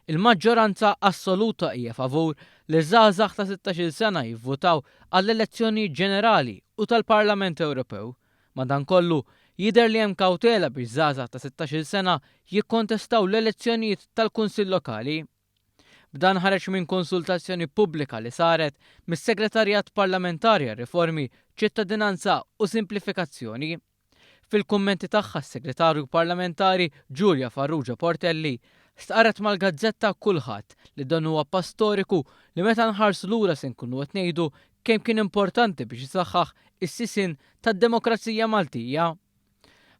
Il-maġġoranza assoluta hija favur li żgħażagħ ta' 16-il sena jivvutaw għall-elezzjonijiet ġenerali u tal-Parlament Ewropew. Madankollu, jidher li hemm kawtela biex żgħażagħ ta' 16-il sena jikkontestaw l-elezzjonijiet tal-Kunsill Lokali. B'dan ħareġ minn konsultazzjoni pubblika li saret mis-Segretarjat Parlamentari għar-Riformi, Ċittadinanza u Simplifikazzjoni. Fil-kummenti tagħha s-Segretarju Parlamentari Julia Farrugia Portelli stqarret mal-gazzetta Kullħadd li dan huwa pass storiku li meta nħarsu lura se nkunu qed ngħidu kemm kien importanti biex isaħħaħ is-sisien tad-demokrazija Maltija.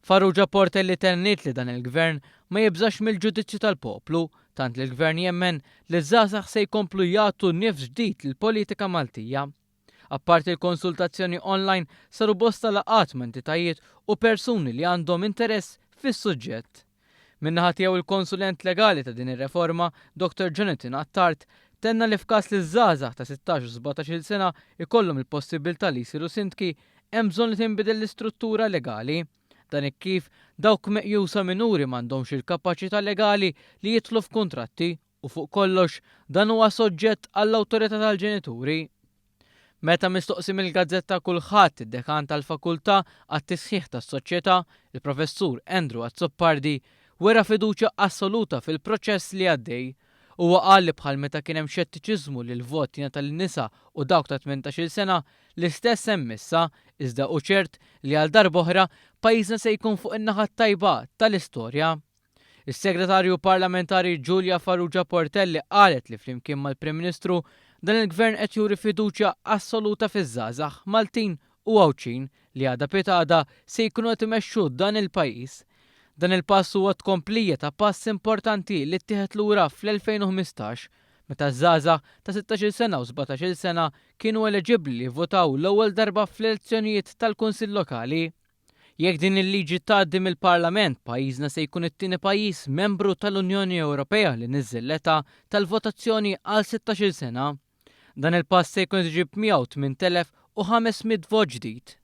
Farrugia Portelli tenniet li dan il-Gvern ma jibżax mill-ġudizzju tal-poplu, tant li l-Gvern jemmen li ż-żgħażagħ se jkomplu jagħtu nifs ġdid lill-politika Maltija. Apparti l-konsultazzjoni online, saru bosta laqgħat ma' entitajiet u persuni li għandhom interess fis-suġġett. Min-naħa tiegħu il-konsulent legali ta' din ir-reforma, Dottor Jonathan Attard, tenna li f'każ li ż-żgħażagħ ta' 16 u 17-il sena jkollhom il-possibbiltà li jsiru sindki, hemm bżonn li tinbidel l-istruttura legali. Dan hekk kif dawk meqjusa minuri m'għandhomx il-kapaċità legali li jidħlu f'kuntratti u fuq kollox dan huwa soġġett għall-awtorità tal-ġenituri. Meta mistoqsi mill-gazzetta Kullħadd, id-Dekan tal-Fakultà għat-Tisħiħ tas-Soċjetà, il-Professur Andrew Azzopardi, wera fiduċja assoluta fil-proċess li għaddej. Huwa qal li bħal meta kien hemm xettiċiżmu li l-vot jingħata lin-nisa u dawk ta' 18-il sena, l-istess hemm issa, iżda hu ċert li għal darb'oħra pajjiżna se jkun fuq in-naħa t-tajba tal-istorja. Is-Segretarju Parlamentari Julia Farrugia Portelli qalet li flimkien mal-Prim Ministru, dan il-Gvern qed juri fiduċja assoluta fiż-żgħażagħ Maltin u Għawdxin li għada pitgħada se jkunu qed imexxu dan il-pajjiż. Dan il-pass huwa tkomplija ta' pass importanti li ttieħed lura fl-2015, meta ż-żgħażagħ ta' 16-il sena u 17-il sena kienu eleġibbli li jivvutaw l-ewwel darba fl-elezzjonijiet tal-Kunsill Lokali. Jekk din il-liġi tgħaddi mill-Parlament, pajjiżna se jkun it-tieni pajjiż membru tal-Unjoni Ewropea li niżżel l-età tal-votazzjoni għal 16-il sena. Dan il-pass se jkun qed iġib miegħu 8,500 vot ġdid.